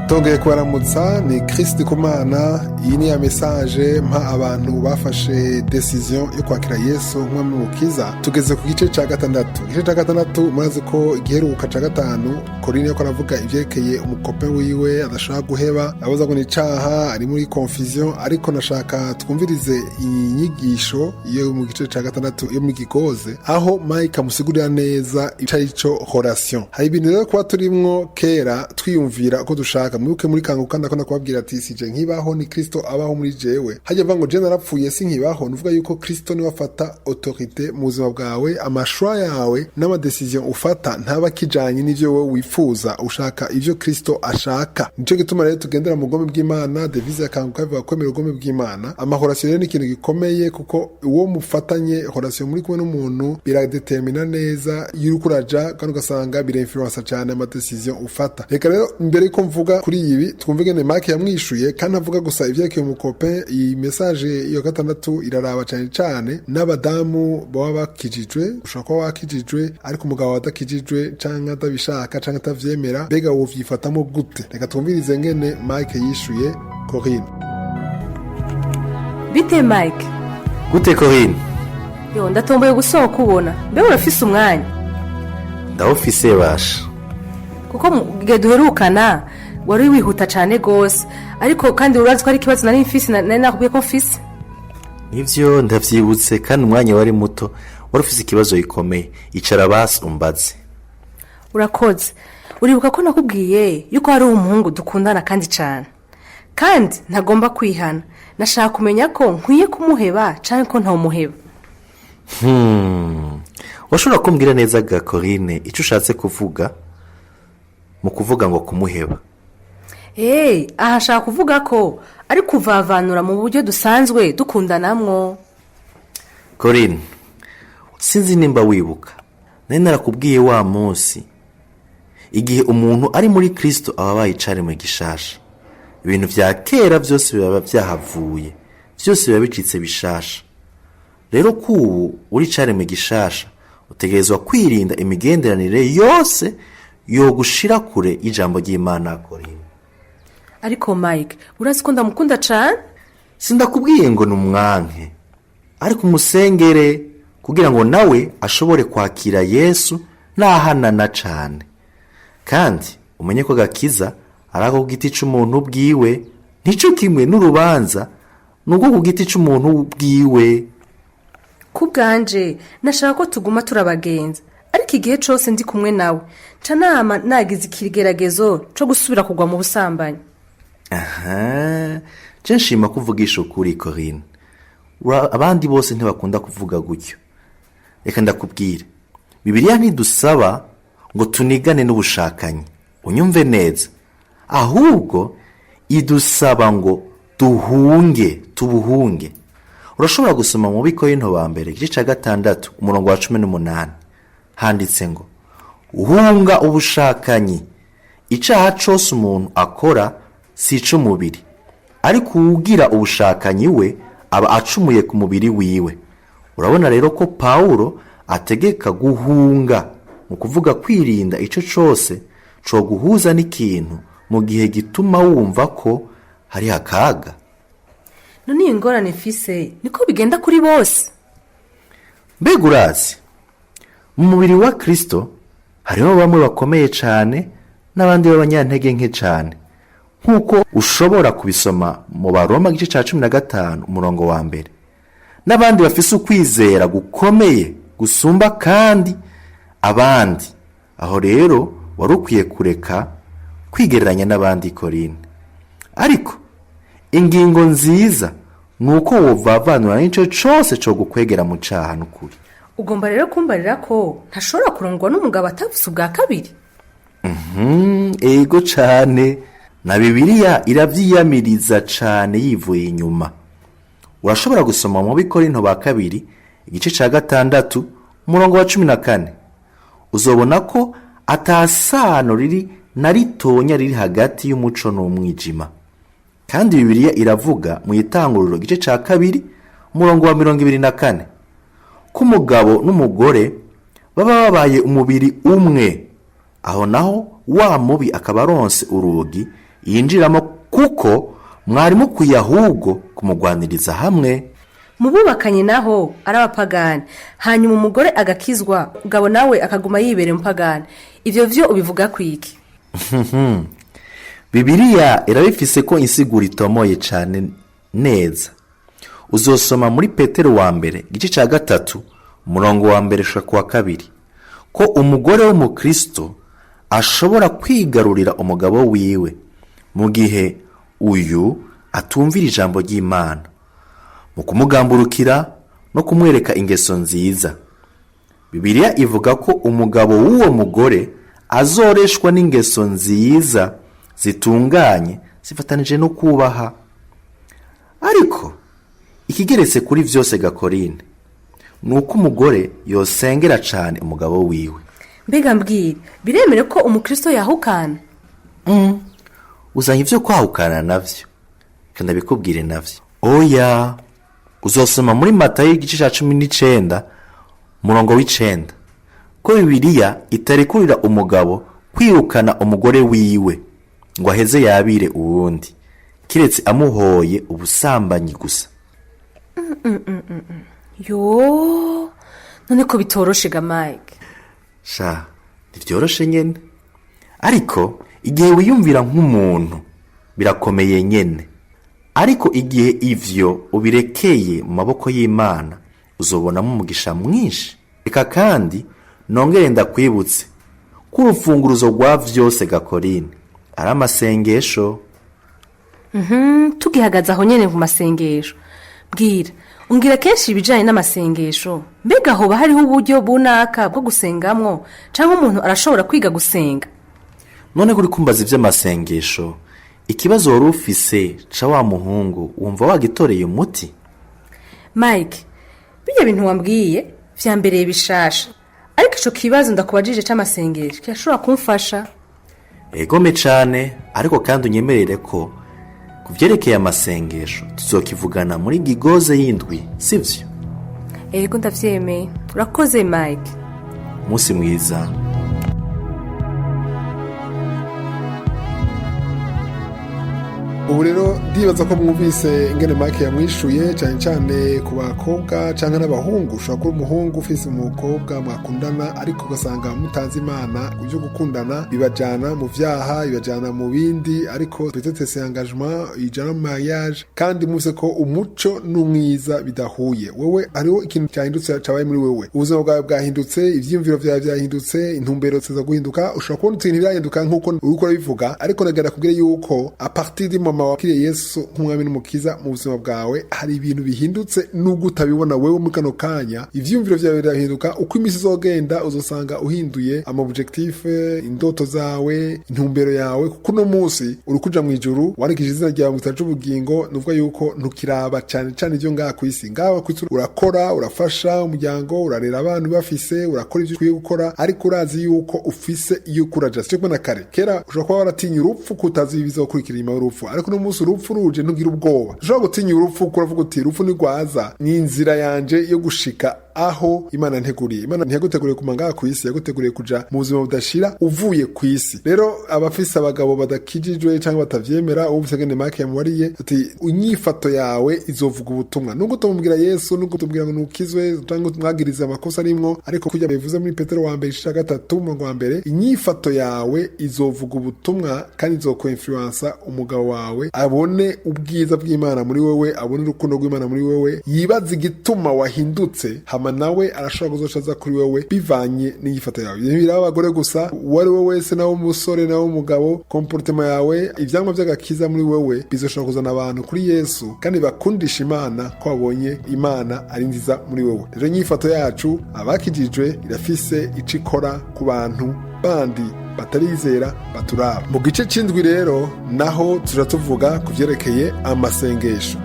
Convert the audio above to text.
Tongeye kubaramutsa, ni Chris Ndikumana. Iyi ni ya message mpa abantu bafashe décision yo kwakira Yesu nk'umwami mukiza. Tugeze ku gice ca gatandatu. Igice ca gatandatu, murazi ko igiheruka ca gatanu Corine yuko aravuga ivyerekeye umu copain wiwe adashobora guheba, abaza ngo ni icaha, ari muri confusion. Ariko nashaka twumvirize inyigisho yo mu gice ca gatandatu yo mu gigoze, aho Mike amusigurira neza ico arico relation. Hari ibintu rero kuba turimwo kera twiyumvira ko dushaka. Mwibuke muri Kanguka ndakunda kubabwira ati: "Sije nkibaho, ni Kristo abaho muri jewe." Hajya avuga ngo: "Je narapfuye, sinkibaho." Nuvuga yuko Kristo niwe afata autorité mu buzima bwawe. Ama choix yawe n'ama décisions ufata ntaba akijanye n'ivyo wowe wifuza, ushaka ivyo Kristo ashaka. Nico gituma rero tugendera mu bugome bw'Imana. Devise ya Kanguka bivuga kwemera ubugome bw'Imana. Ama relations rero ni ikintu gikomeye, kuko uwo mufatanye relation, muri kumwe n'umuntu, biradetermina neza iyo uriko uraja, kandi ugasanga birainfluensa cyane ama décisions ufata. Reka rero mbere yuko mvuga kuri ibi, twumve ingene Mike yamwishuye. Kandi avuga gusa ivyerekeye umu copain. Iyi message iyo gatandatu iraraba cyane cyane n'abadamu baba bakijijwe. Ushobora kuba wakijijwe ariko umugabo adakijijwe, canke atabishaka, canke atavyemera. Mbega wovyifatamo gute? Reka twumvirize ngene Mike yishuye Corinne. Bite Mike? Gute Corinne? Yo, ndatomboye gusohoka ubona. Mbe urafise umwanya? Ndawufise basha. Kuko mu gihe duherukana wari wihuta cyane rwose, ariko kandi urazi ko ari ikibazo nari mfise, nari nakubwiye ko mfise. Nivyo, ndavyibutse, kandi umwanya wari muto. Wari ufise ikibazo gikomeye. Icara basi umbaze. Urakoze. Uribuka ko nakubwiye yuko hari umuhungu dukundana kandi cyane, kandi ntagomba kwihana. Nashaka kumenya ko nkwiye kumuheba cyangwa ko ntawumuheba. Washobora kumbwira neza ga Corinne, icyo ushatse kuvuga mu kuvuga ngo kumuheba? Eee, aha ashaka kuvuga ko ari kuvavanura mu buryo dusanzwe dukundanamwo. Corinne, sinzi nimba wibuka, nari narakubwiye wa munsi: igihe umuntu ari muri Kirisito aba abaye icaremwe gishasha. Ibintu vya kera byose biba byahavuye, byose biba bicitse bishasha. Rero kubu uri icaremwe gishasha, utegerezwa kwirinda imigenderanire yose yogushira kure y'ijambo ry'Imana, Corinne. Ariko Mike, urazi ko ndamukunda cyane. Sindakubwiye ngo ni umwanke, ariko umusengere kugira ngo nawe ashobore kwakira Yesu nahanana cane. Kandi umenye ko gakiza ari ako ku giti c'umuntu bwiwe, ntico kimwe n'urubanza, ni urwo ku giti c'umuntu bwiwe. Ku bwanje nashaka ko tuguma turabagenza, ariko igihe cyose ndi kumwe nawe nca nama nagize ikigeragezo cyo gusubira kugwa mu busambanyi. Aha je nshima kuvugisha ukuri, Corinne. Abandi bose ntibakunda kuvuga gutyo. Reka ndakubwire, Bibiliya ntidusaba ngo tunigane n'ubushakanyi, unyumve neza. Ahubwo idusaba ngo duhunge, tubuhunge. Urashobora gusoma mu Bikorinto ba mbere igice cya gatandatu, umurongo wa 18. Handitse ngo: "Uhunga ubushakanyi. Icaha cose umuntu akora si ic'umubiri, ariko uwugira ubushakanyi we aba acumuye ku mubiri wiwe." Urabona rero ko Pawulo ategeka guhunga, mu kuvuga kwirinda ico cose coguhuza n'ikintu mu gihe gituma wumva ko hari akaga. None iyi ngorane mfise niko bigenda kuri bose? Mbega urazi, mu mubiri wa Kristo hariho bamwe bakomeye cyane n'abandi b'abanyantege nke cyane, nk'uko ushobora kubisoma mu Baroma igice cya 15 umurongo wa 1, n'abandi bafise ukwizera gukomeye gusumba kandi abandi. Aho rero wari ukwiye kureka kwigereranya n'abandi, Corinne. Ariko ingingo nziza ni uko wovavanura n'ico cose co gukwegera mu caha n'ukuri. Ugomba rero kumbarira ko ntashobora kurongwa n'umugabo atavutse ubwa kabiri? Ego cane, na Bibiliya iravyiyamiriza cane yivuye inyuma. Urashobora gusoma mu Bikorinto ba kabiri igice ca gatandatu umurongo wa 14. Uzobona ko atasano riri na ritonya riri hagati y'umuco n'umwijima. Kandi Bibiliya iravuga mu Itanguriro igice ca 2 umurongo wa 24 ko umugabo n'umugore baba babaye umubiri umwe. Aho naho wa mubi akaba aronse urugi. yinjiramo, kuko mwari mukwiye ahubwo kumugwaniriza hamwe. Mu bubakanye naho ari abapagani, hanyuma umugore agakizwa, umugabo nawe akaguma yibereye umupagani, ibyo byo ubivuga kwiki? Bibiliya irabifise ko insiguro itomoye cyane neza. Uzosoma muri Petero wa mbere igice cya 3 umurongo wa 1 gushika ku wa 2 ko umugore w'umukristo ashobora kwigarurira umugabo wiwe mu gihe uyu atumvira ijambo ry'Imana, mu kumugamburukira no kumwereka ingeso nziza. Bibiliya ivuga ko umugabo w'uwo mugore azoreshwa n'ingeso nziza zitunganye zifatanije no kubaha. Ariko ikigeretse kuri vyose gakorine ni uko umugore yosengera cyane umugabo wiwe. Mbega mbwira, biremere ko umukristo yahukana? Uzanye ivyo kwahukana navyo, kandi abikubwire navyo. Oya, uzosoma muri Matayo igice cya 19 umurongo w'9 ko Bibiliya itarekurira umugabo kwirukana umugore wiwe ngo aheze yabire uwundi, kiretse amuhoye ubusambanyi gusa. Yo, none ko bitoroshe ga Mike? Sha, ntibyoroshe nyene, ariko igihe wiyumvira nk'umuntu birakomeye nyene. Ariko igihe ivyo ubirekeye mu maboko y'Imana, uzobonamo umugisha mwinshi. Reka kandi nongere ndakwibutse ko urufunguruzo rwa vyose gakorine ari amasengesho. Tugihagaze aho nyene ku masengesho, bwira umbwira kenshi ibijanye n'amasengesho. Mbega hoba hariho uburyo bunaka bwo gusengamwo, cyangwa umuntu arashobora kwiga gusenga? None kuri kumbaza ivy'amasengesho, ikibazo wari ufise ca wa muhungu wumva wagitoreye umuti? Mike, bijya bintu wambwiye vyambereye bishasha, ariko ico kibazo ndakubajije c'amasengesho kirashobora kumfasha. Egome cane, ariko kandi unyemerere ko ku vyerekeye amasengesho tuzokivugana muri gigoze y'indwi, sivyo? Ego, ndavyemeye. Urakoze Mike. Umunsi mwiza. Ubu rero ndibaza ko mwumvise ingene Mike yamwishuye, cyane cyane ku bakobwa cyangwa n'abahungu. Ushobora kuba umuhungu ufise umukobwa mwakundana, ariko ugasanga mutanze Imana. Ibyo gukundana bibajyana mu vyaha, bibajyana mu bindi, ariko peut-être c'est engagement ijana mu mariage, kandi mwumvise ko umuco n'umwiza bidahuye. Wewe hariho ikintu cyahindutse cyabaye muri wewe, ubuzima bwawe bwahindutse, ivyiyumviro vyawe byahindutse, intumbero ziza guhinduka. Ushobora kubona utintu birahinduka nk'uko uriko urabivuga, ariko nagenda kubwira yuko a partir du moment wakiriye Yesu nk'umwami n'umukiza mu buzima bwawe, hari ibintu bihindutse nubwo utabibona wewe muri kano kanya. Ivyiyumviro vyawe birahinduka. Uko iminsi izogenda, uzosanga uhinduye ama objectif, indoto zawe, intumbero yawe, kuko uno munsi uri kuja mu ijuru, wandikishije izina ryawe mu gitabo c'ubugingo. Nuvuga yuko ntukiraba cane cane ivyo ngaha kw'isi. Ngaha kw'isi urakora, urafasha umuryango, urarera abana ubafise, urakora ivyo ukwiye gukora, ariko urazi yuko ufise iyo ukuraja. Sico kumwe na kare. Kera ushobora kuba waratinya urupfu kutazi ibizokurikira inyuma y'urupfu, ariko uno munsi urupfu ruje ntugira ubwoba. Ushobora gutinya urupfu kuko uravuga uti urupfu ntigwaza, ni inzira yanje yo gushika aho Imana nteguriye. Imana ntiyaguteguriye kuma ngaha ku isi, yaguteguriye kuja mu buzima budashira uvuye ku isi. Rero abafise abagabo badakijijwe cyangwa batavyemera, ubu ngene Mike yamubariye ati inyifato yawe izovuga ubutumwa, nubwo utamubwira Yesu, nubwo utamubwira ngo nukizwe cyangwa umwagirize amakosa arimwo, ariko kujya bivuze muri Petero wa mbere igice ca 3 umurongo wa 1, inyifato yawe izovuga ubutumwa kandi izokwinfluensa umugabo wawe, abone ubwiza bw'Imana muri wewe, abone urukundo rw'Imana muri wewe, yibaze igituma wahindutse, hama nawe arashobora kuzoca aza kuri wewe bivanye n'inyifato yawe. Ibintu biraba abagore gusa, uwo ari we wese, nawe umusore nawe umugabo, comportement yawe, ivyangwa vy'agakiza muri wewe bizoshobora kuzana abantu kuri Yesu kandi bakundisha Imana ko babonye Imana ari nziza muri wewe. Rero inyifato yacu abakijijwe irafise ico ikora ku bantu bandi batarizera baturaba. Mu gice c'indwi rero naho tuja tuvuga ku vyerekeye amasengesho.